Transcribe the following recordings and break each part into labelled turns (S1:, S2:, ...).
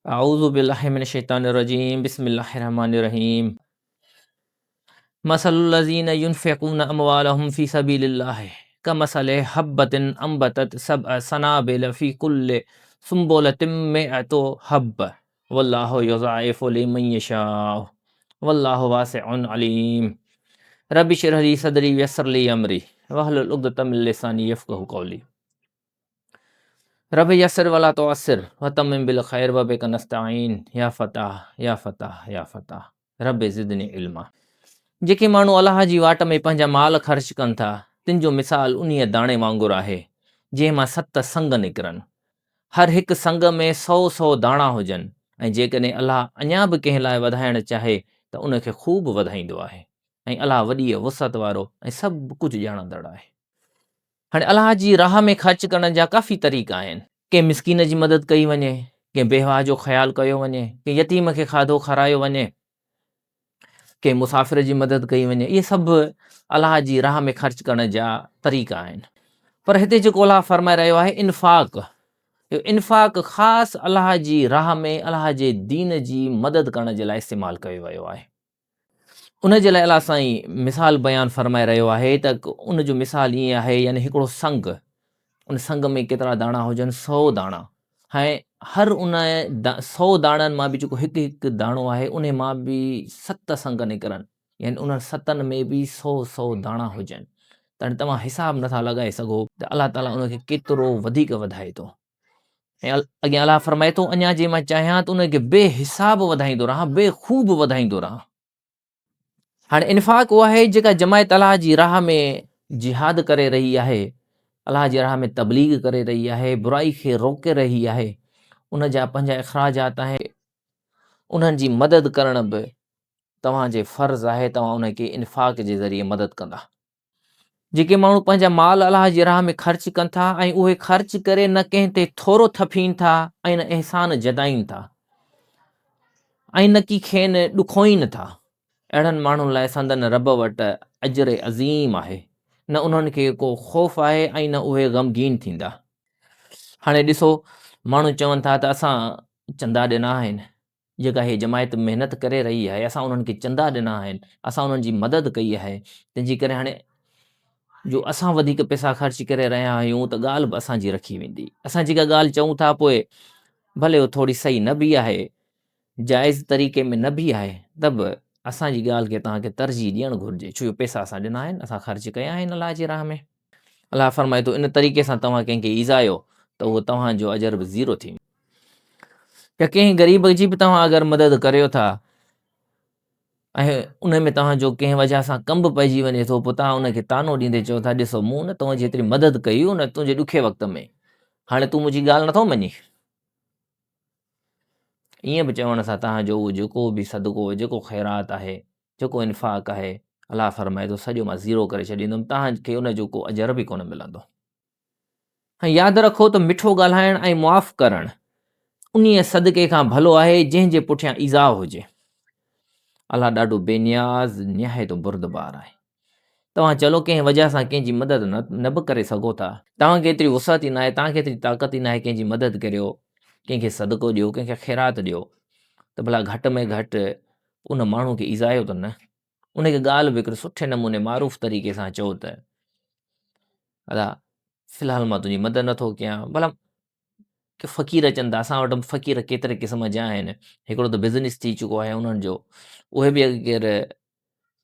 S1: اعوذ بالله من الشيطان الرجيم بسم الله الرحمن الرحيم مثل الذين ينفقون اموالهم في سبيل الله كمثل حبة انبتت سبع سنابل في كل سنبلة مئة حبة والله يضاعف لمن يشاء والله واسع عليم رب اشرح لي صدري ويسر لي امري واحلل عقدة من لساني يفقهوا قولي رب يسر ولا تعسر وتمم بالخير وبك نستعين يا فتاح يا فتاح يا فتاح رب زدني علما. جيڪي ماڻهو الله جي واٽ ۾ پنهنجا مال خرچ ڪن ٿا، تن جو مثال انهيء داڻي وانگر آهي، جنهن مان ست سنگ نڪرن. هر هڪ سنگ ۾ سؤ سؤ داڻا هجن ۽ جيڪڏهن الله اڃا به ڪنهن لاء وڌائڻ چاهي ته ان کي خوب وڌائيندو آهي ۽ الله وڏيء وسعت وارو ۽ سڀ ڪجهه ڄاڻندڙ آهي. هاڻي الله جي راهه ۾ خرچ ڪرڻ جا ڪافي طريقا آهن. ڪنهن مسڪين جي مدد ڪئي وڃي، ڪنهن بيواهه جو خيال ڪيو وڃي، ڪنهن يتيم کي کاڌو کارايو وڃي، ڪنهن مسافر جي مدد ڪئي وڃي، اهي سڀ الله جي راهه ۾ خرچ ڪرڻ جا طريقا آهن. پر هتي جيڪو الله فرمائي رهيو آهي انفاق، اهو انفاق خاص الله جي راهه ۾ الله جي دين جي مدد ڪرڻ جي لاء استعمال ڪيو ويو آهي. ان جي لاء الله سائين مثال بيان فرمائي رهيو آهي ته ان جو مثال ائين آهي يعني هڪڙو سنگ ان سنگ ۾ ڪيترا داڻا هجن سو داڻا ۽ هر ان سو داڻن مان به جيڪو هڪ هڪ داڻو آهي ان مان به ست سنگ نڪرن يعني انهن ستن ۾ به سو سو داڻا هجن ته هاڻي توهان حساب نٿا لڳائي سگهو ته الله تعاليٰ ان کي ڪيترو وڌيڪ وڌائي ٿو. ۽ اڳيان الله فرمائي ٿو، اڃا جي مان چاهيان ته ان کي بي حساب وڌائيندو رهان، بي خوب وڌائيندو رهان. هاڻي انفاق اهو آهي جيڪا جماعت الله جي راهه ۾ جهاد ڪري رهي آهي، الله جي راهه ۾ تبليغ ڪري رهي آهي، برائي کي روڪي رهي آهي، ان جا پنهنجا اخراجات آهن، انهن جي مدد ڪرڻ به توهان جي فرض آهي، توهان ان کي انفاق جي ذريعي مدد ڪندا. جيڪي ماڻهو پنهنجا مال الله جي راهه ۾ خرچ ڪن ٿا ۽ اهي خرچ ڪري نه ڪنهن تي ٿورو ٿڦين ٿا ۽ نه احسان جتائين ٿا ۽ نه ڪي کين ڏکوئين ٿا، اهڙن ماڻهن لاء سندن رب وٽ اجر عظيم آهي، نه انهن کي ڪو خوف آهي ۽ نه اهي غمگين ٿيندا. هاڻي ڏسو، ماڻهو چون ٿا ته اسان چندا ڏنا آهن، جيڪا هيء جماعت محنت ڪري رهي آهي، اسان انهن کي چندا ڏنا آهن، اسان انهن جي مدد ڪئي آهي، تنهن جي ڪري هاڻي جو اسان وڌيڪ پئسا خرچ ڪري رهيا آهيون ته ڳالهه به اسان جي رکي ويندي. اسان جيڪا ڳالهه چئون ٿا پوء ڀلي اهو ٿوري صحيح نه به آهي، جائز طريقي ۾ نه به آهي ته به اسان جي ڳالهه کي توهان کي ترجيح ڏيڻ گهرجي، ڇو جو پئسا اسان ڏنا آهن، اسان خرچ ڪيا آهن الله جي راهه ۾. الله فرمائي ٿو ان طريقي سان توهان ڪنهن کي ايذايو ته اهو توهان جو اجر به زيرو ٿي ويندو. يا ڪنهن غريب جي به توهان اگر مدد ڪريو ٿا ۽ ان ۾ توهان جو ڪنهن وجه سان ڪم به پئجي وڃي ٿو پوء توهان ان کي طعنو ڏيندي چئو ٿا ڏسو مون نه تنهنجي ايتري مدد ڪئي ان تنهنجي ڏکي وقت ۾ هاڻي تون منهنجي ڳالهه نٿو مڃين. ائين به چوڻ سان توهان جو اهو جيڪو به صدقو جيڪو خيرات آهي جيڪو انفاق آهي الله فرمائي ٿو سڄو مان زيرو ڪري ڇڏيندم توهان کي ان جو ڪو اجر به ڪونه ملندو. ۽ ياد رکو ته مٺو ڳالهائڻ ۽ معاف ڪرڻ انهيء صدقي کان ڀلو آهي جنهن جي پٺيان ايذاء هجي. الله ڏاڍو بي نياز نهايت بردبار آهي. توهان چلو ڪنهن وجهه سان ڪنهن جي مدد نه به ڪري سگهو ٿا. توهان کي ايتري وسعت ئي ناهي، توهان کي ايتري طاقت ئي ناهي ڪنهن جي مدد ڪريو، ڪنهن کي صدقو ڏيو، ڪنهن کي خيرات ڏيو ته ڀلا گهٽ ۾ گهٽ ان ماڻهو کي ايذايو ته نه. ان کي ڳالهه به هڪڙي سٺي نموني معروف طريقي سان چئو ته ادا في الحال مان تنهنجي مدد نٿو ڪيان ڀلا ڪي فقير اچن ٿا اسان وٽ فقير ڪيتري قسم جا آهن هڪڙو ته بزنس ٿي چڪو آهي انهن جو اهي به اگر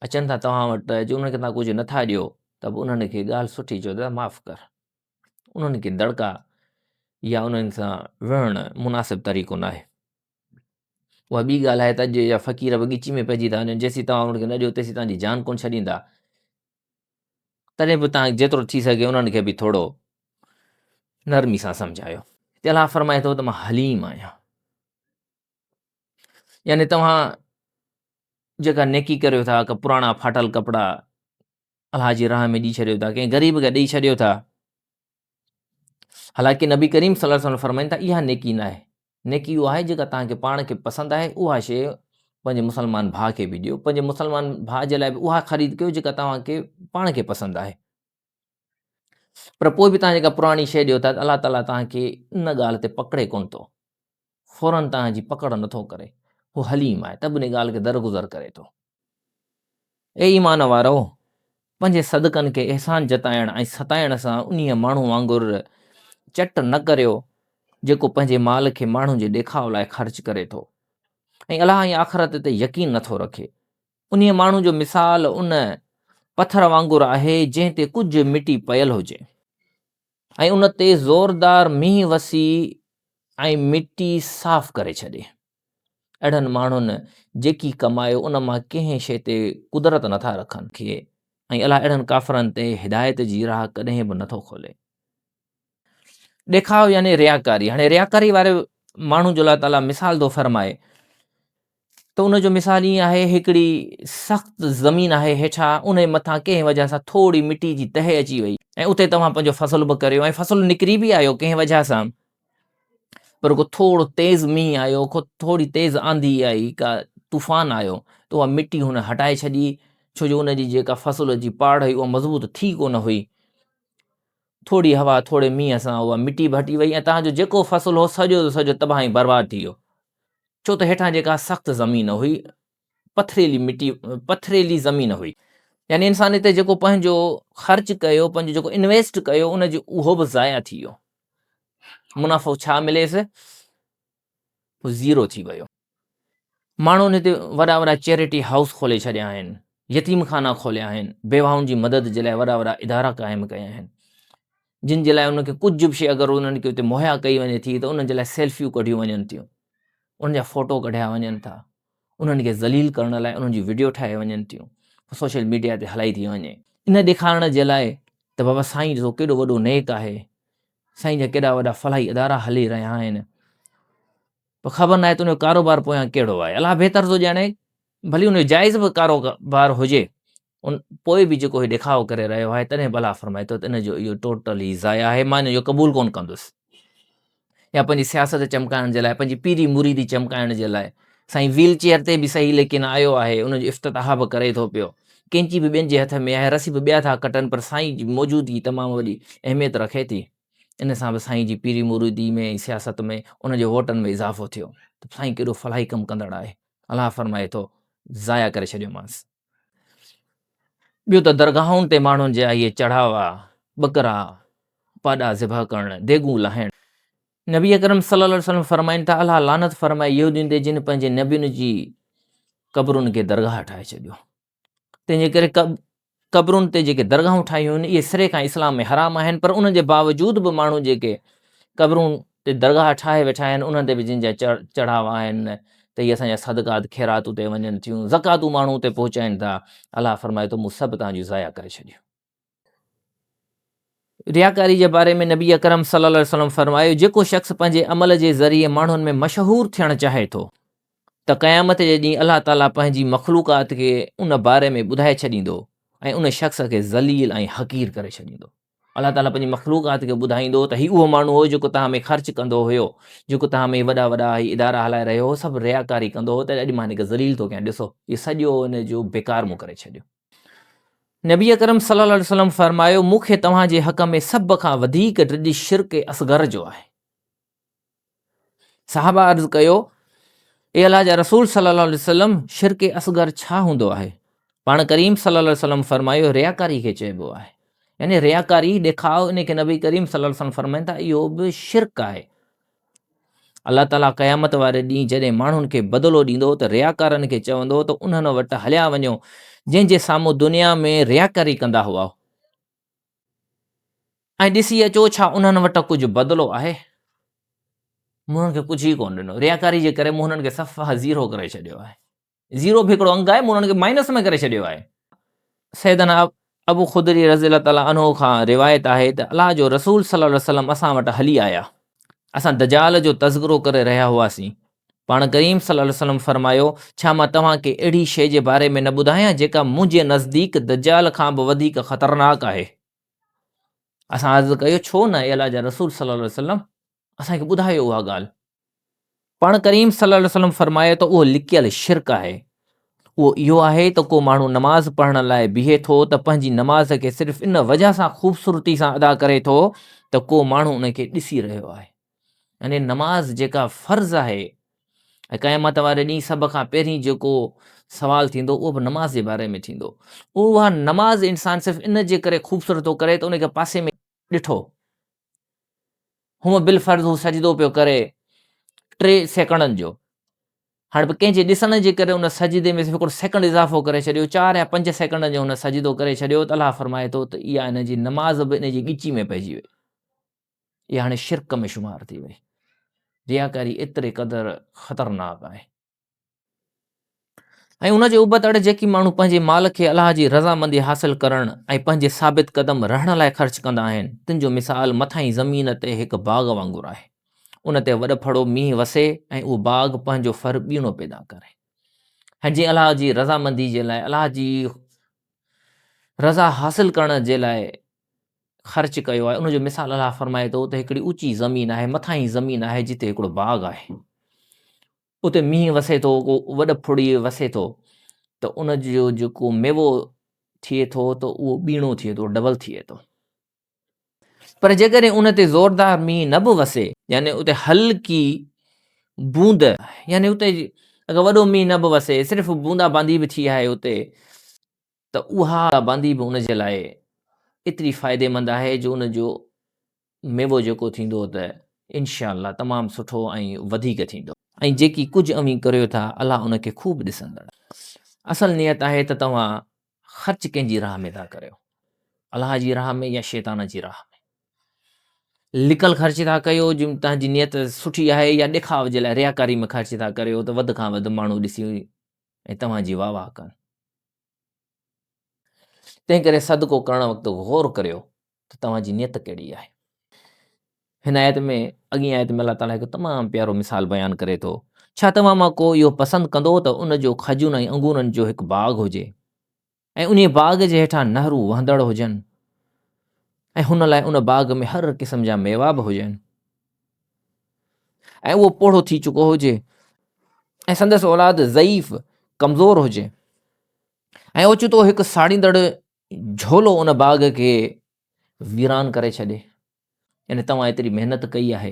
S1: اچن ٿا توهان وٽ جي انهن کي توهان ڪجهه نٿا ڏيو ته به انهن کي ڳالهه سٺي چئو ته معاف ڪر انهن کي دڙڪا يا انهن سان وڙهڻ مناسب طريقو ناهي اها ٻي ڳالهه آهي ته اڄ جا فقير به ڳچي ۾ پئجي ٿا وڃن، جيسين توهان انهن کي نه ڏيو تيسين توهان جي جان ڪونه ڇڏيندا. تڏهن به توهان جيترو ٿي سگهي انهن کي به ٿورو نرمي سان سمجهايو. هتي الله فرمائي ٿو ته مان حليم آهيان. يعني توهان جيڪا نيڪي ڪريو ٿا، ڪا پراڻا ڦاٽل ڪپڙا الله جي راهه ۾ ڏئي ڇڏيو ٿا، ڪنهن غريب کي ڏئي ڇڏيو ٿا. حالانڪه نبي ڪريم صلي الله عليه وسلم فرمائن ٿا اها نيڪي ناهي، نيڪي اها آهي جيڪا توهان کي پاڻ کي پسند آهي اها شيء پنهنجي مسلمان ڀاء کي به ڏيو، پنهنجي مسلمان ڀاء جي لاء به اها خريد ڪيو جيڪا توهان کي پاڻ کي پسند آهي. پر پوء به توهان جيڪا پراڻي شيء ڏيو ٿا ته الله تعاليٰ توهان کي ان ڳالهه تي پڪڙي ڪونه ٿو. فوراً توهان جي پڪڙ نٿو ڪري، هو حليم آهي ته به ان ڳالهه کي درگذر ڪري ٿو. اي ايمان وارؤ! پنهنجي صدقن کي احسان جتائڻ ۽ ستائڻ سان انهيء ماڻهو وانگر چٽ نه ڪريو، جيڪو پنهنجي مال کي ماڻهن جي ڏيکاء لاء خرچ ڪري ٿو ۽ الله ۽ آخرت تي يقين نٿو رکي. انهيء ماڻهو جو مثال ان پٿر وانگر آهي، جنهن تي ڪجهه مٽي پيل هجي ۽ ان تي زوردار مينهن وسي ۽ مٽي صاف ڪري ڇڏي. اهڙن ماڻهن جيڪي ڪمايو ان مان ڪنهن شيء تي قدرت نٿا رکن. کي ۽ الله اهڙن ڪافرن تي هدايت جي راهه ڪڏهن به نٿو کولي. ڏيکاء يعني رياڪاري، هاڻي رياڪاري واري ماڻهو جو الله تعاليٰ مثال ٿو فرمائي ته ان جو مثال ائين آهي هڪڙي سخت زمين آهي هيٺان ان جي مٿان ڪنهن وجه سان ٿوري مٽي جي تهه اچي وئي ۽ اتي توهان پنهنجو فصل به ڪريو ۽ فصل نڪري به آيو ڪنهن وجه سان پر ڪو ٿورو تيز مينهن آيو ڪو ٿوري تيز آنڌي آئي ڪا طوفان آيو ته اها مٽي هن هٽائي ڇڏي ڇو جو ان جي جيڪا فصل جي پاڙ هئي اها مضبوط ٿي ڪونه هئي ٿوري هوا ٿوري مينهن سان اها مٽي به هٽي وئي ۽ توهان جو جيڪو فصل هو سڄو جو سڄو تباهه ۽ برباد ٿي ويو. ڇو ته هيٺان جيڪا سخت زمين هئي، پٿريلي مٽي، پٿريلي زمين هئي. يعني انسان هتي جيڪو پنهنجو خرچ ڪيو، پنهنجو جيڪو انويسٽ ڪيو، ان جو اهو به ضايع ٿي ويو. منافعو ڇا مليس؟ زيرو ٿي ويو. ماڻهن هتي وڏا وڏا چيرٽي هائوس کولي ڇڏيا آهن، يتيم خانا کوليا آهن، بيواهن جي مدد جي لاء وڏا وڏا ادارا قائم ڪيا آهن، جن جي لاء انهن کي ڪجهه به شيء اگر انهن کي اتي مهيا ڪئي وڃي ٿي ته انهن جي لاء سيلفيون ڪڍيون وڃن ٿيون، انهن جا فوٽو ڪڍيا وڃن ٿا، انهن کي ذليل ڪرڻ لاء انهن جون وڊيو ٺاهي وڃن ٿيون، سوشل ميڊيا تي هلائي ٿي وڃي. ان ڏيکارڻ جي لاء ته بابا سائين ڏسو ڪيڏو وڏو نيڪ آهي، سائين جا ڪيڏا وڏا فلاحي ادارا هلي رهيا آهن. پر خبر ناهي ته ان جو ڪاروبار پويان ڪهڙو آهي. الله بهتر ٿو ڄاڻي، ڀلي ان جو جائز به ڪاروبار هجي، ان پوء به جيڪو هي ڏيکاء ڪري رهيو آهي، تڏهن به الله فرمائي ٿو ته ان جو اهو ٽوٽل ئي ضايع آهي، مان ان جو قبول ڪونه ڪندس. يا پنهنجي سياست چمڪائڻ جي لاء، پنهنجي پيري مريدي چمڪائڻ جي لاء، سائين ويل چيئر تي به سهي ليڪن آيو آهي، ان جو افتتاح به ڪري ٿو پيو. ڪينچي به ٻين جي هٿ ۾ آهي، رسي به ٻيا ٿا ڪٽن، پر سائين جي موجودگي تمام وڏي اهميت رکي ٿي. ان سان به سائين جي پيري مريدي ۾ ۽ سياست ۾ ان جي ووٽن ۾ اضافو ٿيو ته سائين ڪيڏو فلاحي ڪم ڪندڙ آهي. الله فرمائي ٿو، ضايع ڪري ڇڏيومانس. ٻيو ته درگاهن تي ماڻهن جا اهي چڙهاوا، ٻڪرا، پاڏا ذبح ڪرڻ، ديڳون لاهڻ. نبي اڪرم صلي الله عليه وسلم فرمائن ٿا، الله لعنت فرمائي يهودين تي جن پنهنجي نبين جي قبرن کي درگاهه ٺاهي ڇڏيو. تنهن جي ڪري قبرن تي جيڪي درگاهون ٺاهيون آهن اهي سري کان اسلام ۾ حرام آهن پر انهن جي باوجود به ماڻهو جيڪي قبرون تي درگاهه ٺاهي ويٺا آهن انهن تي به جن جا چڙهاوا آهن ته هي اسان جا صدقات خيرات اتي وڃن ٿيون زڪواتون ماڻهو اتي پهچائين ٿا الله فرمائي ٿو مون سڀ توهان جون ضايع ڪري ڇڏيون. رياڪاري جي باري ۾ نبي اڪرم صلي الله عليه وسلم فرمايو، جيڪو شخص پنهنجي عمل جي ذريعي ماڻهن ۾ مشهور ٿيڻ چاهي ٿو ته قيامت جي ڏينهن الله تعالي پنهنجي مخلوقات کي ان باري ۾ ٻڌائي ڇڏيندو ۽ ان شخص کي ذليل ۽ حقير ڪري ڇڏيندو. الله تعالي پنهنجي مخلوقات کي ٻڌائيندو ته هي اهو ماڻهو هو جيڪو توهان ۾ خرچ ڪندو هيو، جيڪو توهان ۾ وڏا وڏا هي ادارا هلائي رهيو هو، سڀ رياڪاري ڪندو هو ته اڄ مان هن کي ذليل ٿو ڪيان، ڏسو هي سڄو ان جو بيڪار مون ڪري ڇڏيو. نبي اڪرم صلي الله عليه وسلم فرمايو، مون کي توهان جي حق ۾ سڀ کان وڌيڪ ڊڄ شرڪ اصغر جو آهي. صحابه عرض ڪيو، اي الله جا رسول صلي الله عليه وسلم شرڪ اصغر ڇا هوندو آهي؟ پاڻ ڪريم صلي الله عليه وسلم فرمايو، رياڪاري کي چئبو آهي. يعني رياڪاري، ڏيکاء، ان کي نبي ڪريم صلي الله عليه وسلم فرمائن ٿا اهو به شرڪ آهي. الله تعاليٰ قيامت واري ڏينهن جڏهن ماڻهن کي بدلو ڏيندو ته رياڪارن کي چوندو ته انهن وٽ هليا وڃو جنهن جي سامهون دنيا ۾ رياڪاري ڪندا هئا ۽ ڏسي اچو ڇا انهن وٽ ڪجهه بدلو آهي؟ مون انهن کي ڪجهه ئي ڪونه ڏنو. رياڪاري جي ڪري مون انهن کي صفا زيرو ڪري ڇڏيو آهي. زيرو به هڪڙو انگ آهي، مون انهن کي مائنس ۾ ڪري ڇڏيو آهي. سيدنا ابو خدري رضي الله تعالٰي عنه کان روايت آهي ته الله جو رسول صلي الله عليه وسلم اسان وٽ هلي آيا. اسان دجال جو تذڪرو ڪري رهيا هئاسين. پاڻ ڪريم صلي الله عليه وسلم فرمايو، ڇا مان توهان کي اهڙي شيء جي باري ۾ نه ٻڌايان جيڪا منهنجي نزديڪ دجال کان به وڌيڪ خطرناڪ آهي؟ اسان عرض ڪيو، ڇو نه اي الله جا رسول صلي الله عليه وسلم! اسان کي ٻڌايو اها ڳالهه. پاڻ ڪريم صلي الله عليه وسلم فرمايو ته اهو لڪيل شرڪ آهي. اهو اهو آهي ته ڪو ماڻهو نماز پڙهڻ لاء بيهي ٿو ته پنهنجي نماز کي صرف ان وجهه سان خوبصورتي سان ادا ڪري ٿو ته ڪو ماڻهو ان کي ڏسي رهيو آهي. يعني نماز جيڪا فرض آهي ۽ قيامت واري ڏينهن سڀ کان پهرين جيڪو سوال ٿيندو اهو به نماز جي باري ۾ ٿيندو. اها نماز انسان صرف ان جي ڪري خوبصورت ٿو ڪري ته ان کي پاسي ۾ ڏٺو هونء بالفرض هو سجدو پيو ڪري ٽي سيڪنڊن جو هاڻي به ڪنهن جي ڏسڻ جي ڪري ان سجدي ۾ صرف هڪڙو سيڪنڊ اضافو ڪري ڇڏيو چار يا پنج سيڪنڊن جو هن سجدو ڪري ڇڏيو ته الله فرمائي ٿو ته اها ان جي نماز به ان جي ڳچي ۾ پئجي وئي. اها هاڻي شرڪ ۾ شمار ٿي وئي. رياڪاري ايتري قدر خطرناڪ آهي. ۽ ان جي ابتڙ جيڪي ماڻهو پنهنجي مال کي الله جي رضامندي حاصل ڪرڻ ۽ پنهنجي ثابت قدم رهڻ لاء خرچ ڪندا آهن، تن جو مثال مٿاهين زمين تي هڪ باغ وانگر آهي. ان تي وڏ ڦڙو مينهن وسي ۽ اهو باغ پنهنجو ڦر ٻيڻو پيدا ڪري. ۽ جنهن الله جي رضامندي جي لاء الله جي رضا حاصل ڪرڻ جي لاء خرچ ڪيو آهي، ان جو مثال الله فرمائي ٿو ته هڪڙي اوچي زمين آهي، مٿاهين زمين آهي جتي هڪڙو باغ آهي، اتي مينهن وسي ٿو، ڪو وڏ ڦڙي وسي ٿو ته ان جو جيڪو ميوو ٿئي ٿو ته اهو ٻيڻو ٿئي ٿو، ڊبل ٿئي ٿو. پر جيڪڏهن ان تي زوردار مينهن نه به وسي، يعني اتي هلڪي بوند، يعني اتي اگر وڏو مينهن نه به وسي، صرف بوندا باندي به ٿي آهي اتي، ته اها باندي به ان جي لاء ايتري فائديمند آهي جو ان جو ميوو جيڪو ٿيندو ته انشاء الله تمام سٺو ۽ وڌيڪ ٿيندو. ۽ جيڪي ڪجهه اوهين ڪريو ٿا الله ان کي خوب ڏسندڙ آهي. اصل نيت آهي ته توهان خرچ ڪنهن جي راهه ۾ ٿا ڪريو، الله جي راهه ۾ يا شيطان جي راهه ۾. لڪل خرچ ٿا ڪيو جي توهان جي نيت سٺي آهي يا ڏيکاء جي لاء رياڪاري ۾ خرچ ٿا ڪريو ته وڌ کان وڌ ماڻهو ڏسي ۽ توهان جي واهه واهه ڪن. تنهن ڪري صدقو ڪرڻ وقت غور ڪريو ته توهان جي نيت ڪهڙي آهي. هن آيت ۾ اڳين آيت ۾ الله تعاليٰ هڪ تمام پيارو مثال بيان ڪري ٿو. ڇا توهان مان ڪو اهو پسند ڪندو ته ان جو کجين ۽ انگورن جو هڪ باغ هجي ۽ انهيء باغ جي هيٺان نهرون وهندڙ هجن ۽ هن لاء ان باغ ۾ هر قسم جا ميوا به هجن ۽ اهو پوڙهو ٿي چڪو هجي ۽ سندس اولاد ضعيف ڪمزور هجي ۽ اوچتو هڪ ساڙيندڙ جهولو ان باغ کي ويران ڪري ڇڏي. يعني توهان ايتري محنت ڪئي آهي،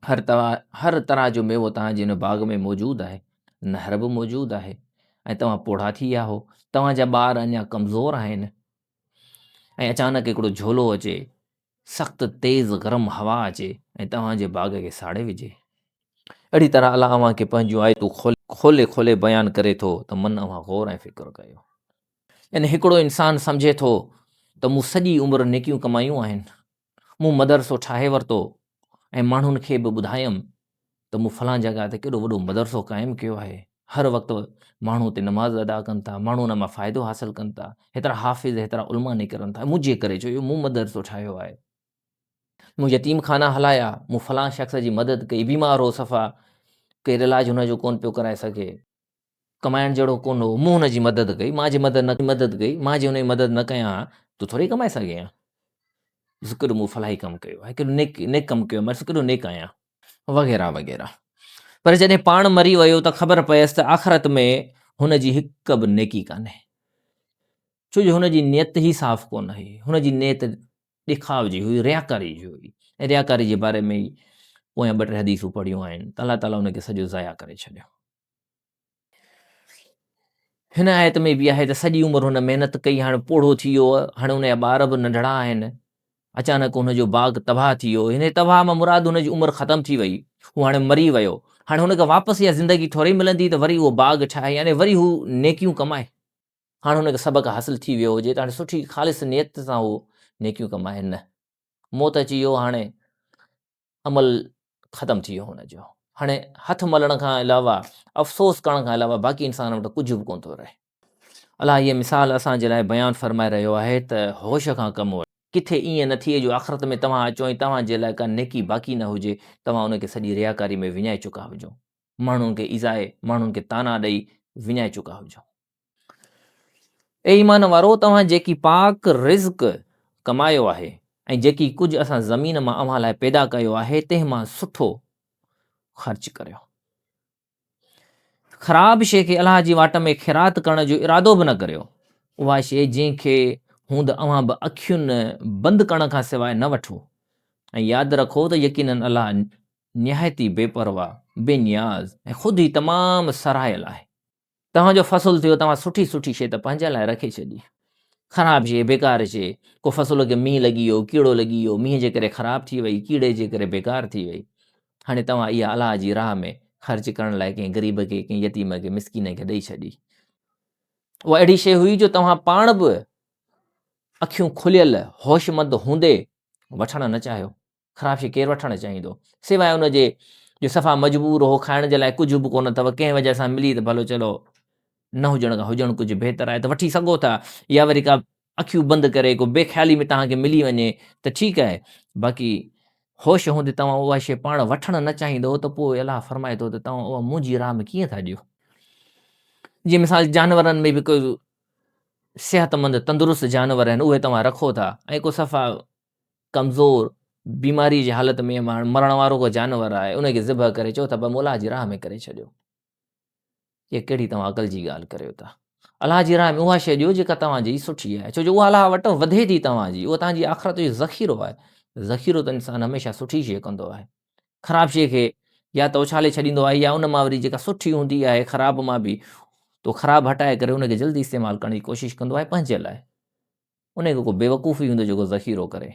S1: هر طرح هر طرح جو ميوو توهان جي ان باغ ۾ موجود آهي، نهر به موجود آهي ۽ توهان پوڙها ٿي ويا آهو، توهان جا ٻار اڃا ڪمزور آهن ۽ اچانڪ هڪڙو جهولو اچي سخت تيز گرم هوا اچي ۽ توهان جي باغ کي ساڙي وجهي. اهڙي طرح الله اوهان کي پنهنجون آيتون کولي کولي بيان ڪري ٿو ته من اوهان غور ۽ فڪر ڪيو. يعني هڪڙو انسان سمجهي ٿو ته مون سڄي عمر نيڪيون ڪمايون آهن، مون مدرسو ٺاهي ورتو ۽ ماڻهن کي به ٻڌايم ته مون فلان جڳهه تي ڪيڏو وڏو مدرسو قائم ڪيو آهي، هر وقت ماڻهو اتي نماز ادا ڪن ٿا، ماڻهو ان مان فائدو حاصل ڪن ٿا، هيترا حافظ، هيترا علماء نڪرن ٿا، منهنجي ڪري ڇو جو مون مدرسو ٺاهيو آهي، مون يتيم خانا هلايا، مون فلان شخص جي مدد ڪئي، بيمار هو صفا، ڪير علاج هن جو ڪونه پيو ڪرائي سگهي، ڪمائڻ جهڙو ڪونه هو، مون هن جي مدد ڪئي، مان جي مدد نه مدد ڪئي، مان جي هن جي مدد نه ڪيان ها، تون ٿوري ڪمائي سگهين ها. ڏس ڪيڏو مون فلاحي ڪم ڪيو آهي، ڪيڏو نيڪ نيڪ ڪم ڪيو آهي، مان ڏس ڪيڏو نيڪ آهيان. وغيره وغيره. پر جڏهن پاڻ مري ويو ته خبر پيس ته آخرت ۾ هن جي هڪ به نيڪي ڪانهي. ڇو جو هن جي نيت ئي صاف ڪونه هئي. هن جي نيت ڏيکاء جي هئي، رياڪاري جي هئي ۽ رياڪاري جي باري ۾ ئي پويان ٻه ٽي حديثون پڙهيون آهن ته الله تعاليٰ ان کي سڄو ضايع ڪري ڇڏيو. هن آيت ۾ به آهي ته سڄي عمر هن محنت ڪئي، هاڻي پوڙهو ٿي ويو، هاڻي ان جا ٻار به ننڍڙا آهن، اچانڪ هن جو باغ تباهه ٿي ويو، هن تباهه مان مراد هن جي عمر ختم ٿي وئي، هو هاڻي مري ويو، هاڻي هن کي واپس اها زندگي ٿوري ملندي ته وري اهو باغ ٺاهي يعني وري هو نيڪيون ڪمائي. هاڻ هن کي سبق حاصل ٿي ويو هجي ته هاڻي سٺي خالص نيت سان هو نيڪيون ڪمائي نه موت اچي ويو هاڻي عمل ختم ٿي ويو هن جو هاڻي هٿ ملڻ کان علاوه افسوس ڪرڻ کان علاوه باقي انسان وٽ ڪجهه به ڪونه ٿو رهي. الله هيء مثال اسان جي لاء بيان فرمائي رهيو آهي ته هوش کان ڪم وٺو. ڪٿي ائين نه ٿئي جو آخرت ۾ توهان اچو ۽ توهان جي لاء ڪا نيڪي باقي نه هجي، توهان ان کي سڄي رياڪاري ۾ وڃائي چڪا هجو. ماڻهن کي ايذائي، ماڻهن کي طعنا ڏئي وڃائي چڪا هجو. اي ايمان وارؤ! توهان جيڪي پاڪ رزق ڪمايو آهي ۽ جيڪي ڪجهه اسان زمين مان اوهان لاء پيدا ڪيو آهي تنهن مان سٺو خرچ ڪريو. خراب شيء کي الله جي واٽ ۾ خيرات ڪرڻ جو ارادو به نه ڪريو. اها شيء جنهن کي هوند اوهان به اکين بند ڪرڻ کان سواء نه وٺو. ۽ ياد رکو ته يقيناً الله نهايت ئي بي پرواهه، بي نياز ۽ خود ئي تمام سراهيل آهي. توهان جو فصل ٿيو، توهان سٺي سٺي شيء ته پنهنجي لاء رکي ڇڏي. خراب شيء، بيڪار شيء، ڪو فصل کي مينهن لڳي ويو، ڪيڙو لڳي ويو، مينهن جي ڪري خراب ٿي وئي، ڪيڙي جي ڪري بيڪار ٿي وئي. هاڻي توهان اها الله جي راهه ۾ خرچ ڪرڻ لاء ڪنهن غريب کي، ڪنهن يتيم کي، مسڪين کي ڏئي ڇڏي. اها اهڙي شيء هئي جو توهان پاڻ به اکيون کليل، هوشمند هوندي وٺڻ نه چاهيو. خراب شيء ڪير وٺڻ چاهيندو؟ سواء ان جي جو صفا مجبور هو، کائڻ جي لاء ڪجهه به ڪونه اٿو، ڪنهن وجهه سان ملي ته ڀلو چلو نه هجڻ کان هجڻ ڪجهه بهتر آهي ته وٺي سگهو ٿا يا وري ڪا اکيون بند ڪري ڪو بي خيالي ۾ توهان کي ملي وڃي ته ٺيڪ آهي باقي هوش هوندي توهان اها شيء پاڻ وٺڻ نه چاهيندو ته پوء الله فرمائي ٿو ته توهان اها منهنجي راهه ۾ ڪيئن ٿا ڏيو؟ جيئن مثال جانورن ۾ به ڪو صحتمند تندرست جانور آهن اهي توهان رکو ٿا ۽ ڪو صفا ڪمزور بيماري جي حالت ۾ مرڻ وارو ڪو جانور آهي ان کي ذبح ڪري چئو ٿا مولا جي راهه ۾ ڪري ڇڏيو. اها ڪهڙي توهان عقل جي ڳالهه ڪريو ٿا. الله جي راهه ۾ اها شيء ڏيو جيڪا توهان جي سٺي آهي ڇو جو اها الله وٽ وڌي ٿي توهان جي اها توهان جي آخرت جو ذخيرو آهي. ذخيرو ته انسان هميشه سٺي شيء ڪندو آهي. خراب شيء کي يا ته اڇالي ڇڏيندو آهي يا ان مان وري جيڪا سٺي هوندي آهي خراب مان به تو خراب هٽائي ڪري ان کي جلدي استعمال ڪرڻ جي ڪوشش ڪندو آهي پنهنجي لاء. ان کي ڪو بيوقوف ئي هوندو جيڪو ذخيرو ڪري.